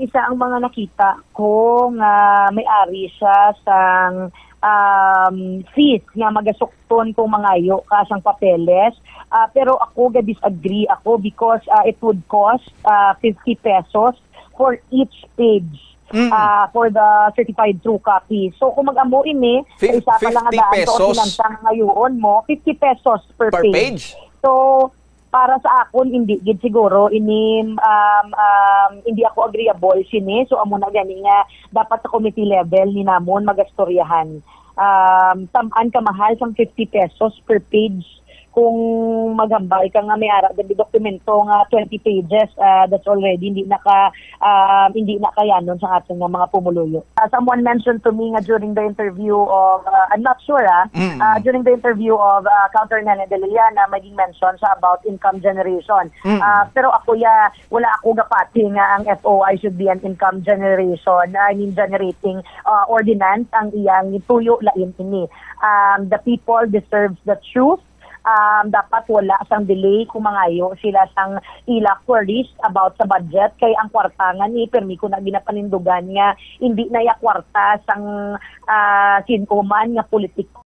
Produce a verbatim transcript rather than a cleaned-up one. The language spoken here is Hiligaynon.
Isa ang mga nakita ko nga may ari siya sang um, fees nga magasukton kung mangayo ka sang papeles. Ah, pero ako ga-disagree ako because ah, it would cost ah, fifty pesos for each page Mm. ah, for the certified true copy. So kung mag-amo ini, Fif- isa ka lang fifty daan pesos? Ka finansang ngayoon mo, fifty pesos per, Per page? So para sa akon, hindi gid siguro ini um, um, hindi ako agreeable sini. So amo na gani nga dapat sa committee level ni namon magastoryahan. Um, tamaan ka mahal sang fifty pesos per page kung maghambal ka nga may ara gid dokumento nga twenty pages, ah, that's already hindi na ka ah, hindi na kayanon sa aton nga mga pumuluyo. Ah, someone mentioned to me nga during the interview of, ah, I'm not sure ah, Mm. ah, during the interview of ah, Counter Nene de Liliana, may mention sa about income generation. Mm. Ah, pero ako ya, wala ako gapati nga ang F O I should be an income generation, I mean generating ah, ordinance ang iyang tuyo lain ini. Um, the people deserves the truth. Um, dapat wala sang delay kung mangayo sila sang ila queries about sa budget kay ang kwarta nga ni permi ko na ginapanindugan nga hindi na ya kwarta sang ah, sin-o man nga politiko.